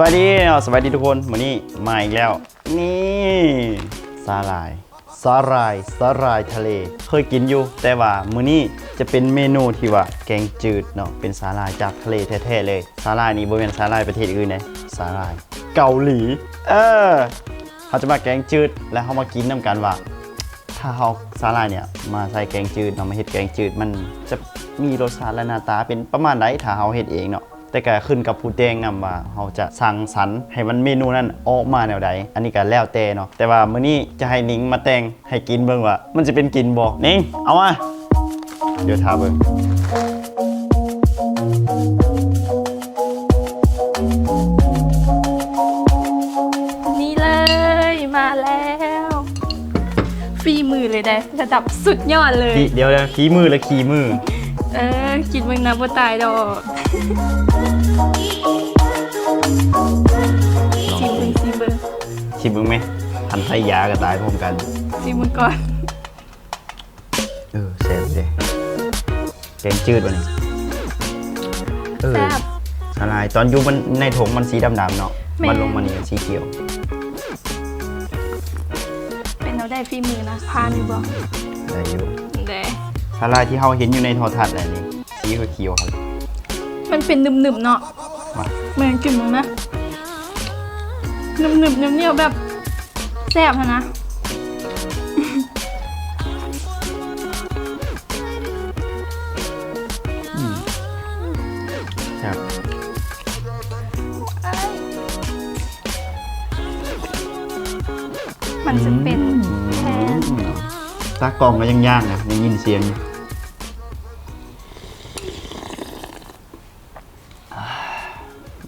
ສະບາຍດີເນາະ ສະບາຍດີທຸກຄົນ ມື້ນີ້ມາອີກແລ້ວ ນີ້ ສາຫຼ່າຍ ສາຫຼ່າຍ ສາຫຼ່າຍທະເລ ເຄີຍກິນຢູ່ ແຕ່ວ່າມື້ນີ້ຈະເປັນເມນູທີ່ວ່າແກງຈືດເນາະ ເປັນສາຫຼ່າຍຈາກທະເລແທ້ໆເລີຍ. ສາຫຼ່າຍນີ້ບໍ່ແມ່ນສາຫຼ່າຍປະເທດອື່ນເດ້ ສາຫຼ່າຍເກົາຫຼີ. ເອີ ເຮົາຈະມາແກງຈືດ ແລະ ເຮົາມາກິນນຳກັນວ່າ ຖ້າເຮົາ ສາຫຼ່າຍເນີ້ຍມາໃສ່ແກງຈືດເນາະ ມາເຮັດແກງຈືດ ມັນຈະມີລົດຊາດ ແລະ ໜ້າຕາເປັນປະມານໃດ ຖ້າເຮົາເຮັດເອງເນາະ. ແຕ່ກະຂຶ້ນກັບຜູ້ແຕ່ງນຳວ່າເຮົາຈະສ້າງສັນໃຫ້ມັນ ເມນູນັ້ນອອກມາແນວໃດ ອັນນີ້ກະແລ້ວແຕ່ເນາະ. ແຕ່ວ່າມື້ນີ້ຈະໃຫ້ນິງມາແຕ່ງໃຫ້ກິນເບິ່ງວ່າມັນຈະເປັນກິນບໍ່. ນິງ ເອົາມາ ດຽວຖ້າເບິ່ງ. ນີ້ເລີຍ ມາແລ້ວ ຝີມືເລີຍເດ້ ລະດັບສຸດຍອດເລີຍ. ດຽວໆ ຝີມື ຫຼື ຂີ້ມື? ເອີ ກິນເບິ່ງນະ ບໍ່ຕາຍດອກ. ຊີມເບິ່ງ ຊີມເບິ່ງ ຊີມເບິ່ງແມ ຄັນໃສ່ຢາກະຕາຍພ້ອມກັນ. ຊີມເບິ່ງກ່ອນ. ເອີ ແຊບເດ້ ແກງຈືດວ່ານີ້. ເອີ ແຊບ ສາຫຼ່າຍ ຕອນຢູ່ມັນໃນຖົງມັນສີດຳໆເນາະ ແມ່ນ ມັນລົງມານີ້ມັນສີຂຽວ. ເປັນແນວໃດຝີມືນະ ຜ່ານຢູ່ບໍ່? ໄດ້ຢູ່ ເດ້ ສາຫຼ່າຍທີ່ເຮົາເຫັນຢູ່ໃນໂທລະທັດແຫຼະນີ້ ສີຂຽວໆຫັ້ນ ມັນເປັນໜຶບໆເນາະ. ວ່າ ແມ່ນ ກິນເບິ່ງນະ ໜຶບໆ ໜຽວໆ ແບບແຊບຫັ້ນນະ. ອືມ ແຊບ ມັນຈະເປັນ ອືມ ແຜ່ນ ຕາກ້ອງກະຍັງຍ່າງນະ ໄດ້ຍິນສຽງ.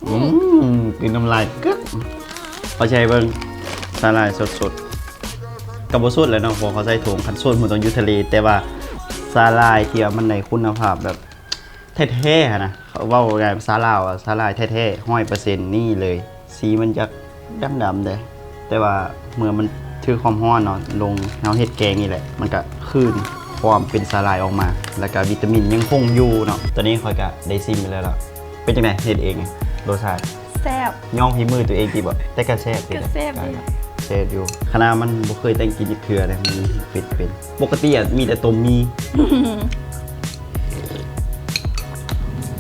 ອືມ ກືນນ້ຳລາຍກຶກ. ເອົາໃສ່ເບິ່ງ ສາຫຼ່າຍສົດໆ ກະບໍ່ສົດແຫຼະເນາະ ເພາະເຂົາໃສ່ຖົງ ຄັນສົດມັນຕ້ອງຢູ່ທະເລ. ແຕ່ວ່າສາຫຼ່າຍທີ່ວ່າມັນໄດ້ຄຸນນະພາບແບບແທ້ໆຫັ້ນນະ ເວົ້າງ່າຍພາສາລາວວ່າສາຫຼ່າຍແທ້ໆ ຮ້ອຍເປີເຊັນນີ້ເລີຍ. ສີມັນຈະ ດຳໆເດ້ ແຕ່ວ່າເມື່ອມັນຖືກຄວາມຮ້ອນເນາະ ລົງ ເຮົາເຮັດແກງນີ້ແຫຼະ ມັນກະຄືນຄວາມເປັນສາຫຼ່າຍອອກມາ ແລ້ວກະວິຕາມິນຍັງຄົງຢູ່ເນາະ. ຕອນນີ້ຂ້ອຍກະໄດ້ຊີມໄປແລ້ວລະ ເປັນຈັ່ງໃດ ເຮັດເອງ ລົດຊາດ? ແຊບ ຍ້ອງຝີມືຕົວເອງຕິບໍ? ແຕ່ກະແຊບ ກະແຊບຢູ່ ແຊບຢູ່. ຂະໜາດມັນບໍ່ເຄີຍແຕ່ງກິນຈັກເທື່ອເດ້ ມັນເປັນ ເປັນ ປົກກະຕິອະ ມີແຕ່ຕົ້ມໝີ່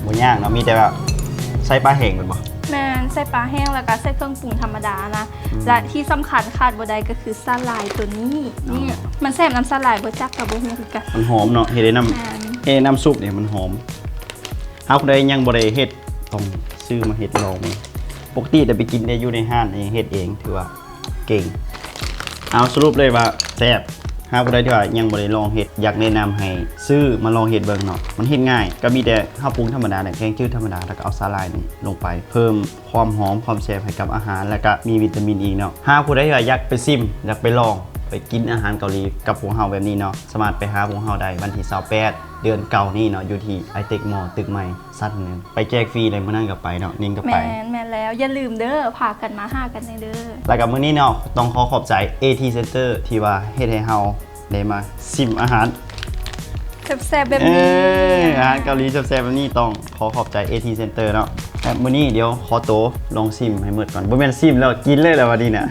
ບໍ່ຍາກເນາະ ມີແຕ່ວ່າໃສ່ປາແຫ້ງແມ່ນບໍ່? ແມ່ນ ໃສ່ປາແຫ້ງ ແລ້ວກະໃສ່ເຄື່ອງປຸງທຳມະດານະ. ອືມ ແລະທີ່ສຳຄັນຂາດບໍ່ໄດ້ກະຄືສາຫຼ່າຍໂຕນີ້ ນີ້ ມັນແຊບນຳສາຫຼ່າຍບໍ່ຈັກກະບໍ່ຮູ້ຄືກັນ. ມັນຫອມເນາະ ເຮັດໃຫ້ນ້ຳ ແມ່ນ ເຮັດໃຫ້ນ້ຳຊຸບນີ້ມັນຫອມ. ຫາກຜູ້ໃດຍັງບໍ່ໄດ້ເຮັດ ຕ້ອງຊື້ມາເຮັດລອງເບິ່ງ. ປົກກະຕິແຕ່ໄປກິນແຕ່ຢູ່ໃນຮ້ານ ອັນນີ້ເຮັດເອງ ຖືວ່າ ເກັ່ງ. ເອົາ ສະຫຼຸບເລີຍວ່າແຊບ. ຫາກຜູ້ໃດທີ່ວ່າຍັງບໍ່ໄດ້ລອງເຮັດ ຢາກແນະນຳໃຫ້ຊື້ມາລອງເຮັດເບິ່ງເນາະ ມັນເຮັດງ່າຍ ກະມີແຕ່ເຮົາປຸງທຳມະດາແຫຼະ ແກງຈືດທຳມະດາ ແລ້ວກະເອົາສາຫຼ່າຍນີ້ລົງໄປ ເພີ່ມຄວາມຫອມຄວາມແຊບໃຫ້ກັບອາຫານ ແລ້ວກະມີວິຕາມິນອີກເນາະ. ຫາກຜູ້ໃດທີ່ວ່າຢາກໄປຊິມ ຢາກໄປລອງ ໄປກິນອາຫານເກົາຫຼີກັບພວກເຮົາແບບນີ້ເນາະ ສາມາດໄປຫາພວກເຮົາໄດ້ວັນທີຊາວແປດ ເດືອນເກົ້ານີ້ເນາະ ຢູ່ທີ່ໄອເຕັກມໍຕຶກໃໝ່ ຊັ້ນໜຶ່ງ ໄປແຈກຟຣີເລີຍ ມື້ນັ້ນກະໄປເນາະ ນິງກະໄປ. ແມ່ນ ແມ່ນແລ້ວ ຢ່າລືມເດີ ພາກັນມາຫາກັນແດ່ເດີ. ແລ້ວກະມື້ນີ້ເນາະ ຕ້ອງຂໍຂອບໃຈ ເອທີ ເຊັນເຕີ ທີ່ວ່າເຮັດໃຫ້ເຮົາໄດ້ມາຊິມອາຫານແຊບໆແບບນີ້ ເອີ ອາຫານເກົາຫຼີແຊບໆແບບນີ້ ຕ້ອງຂໍຂອບໃຈ ເອທີ ເຊັນເຕີ ເນາະ. ແລະມື້ນີ້ດຽວຂໍໂຕລອງຊິມໃຫ້ໝົດກ່ອນ ບໍ່ແມ່ນຊິມແລ້ວ ກິນເລີຍແຫຼະບັດນີ້ນະ.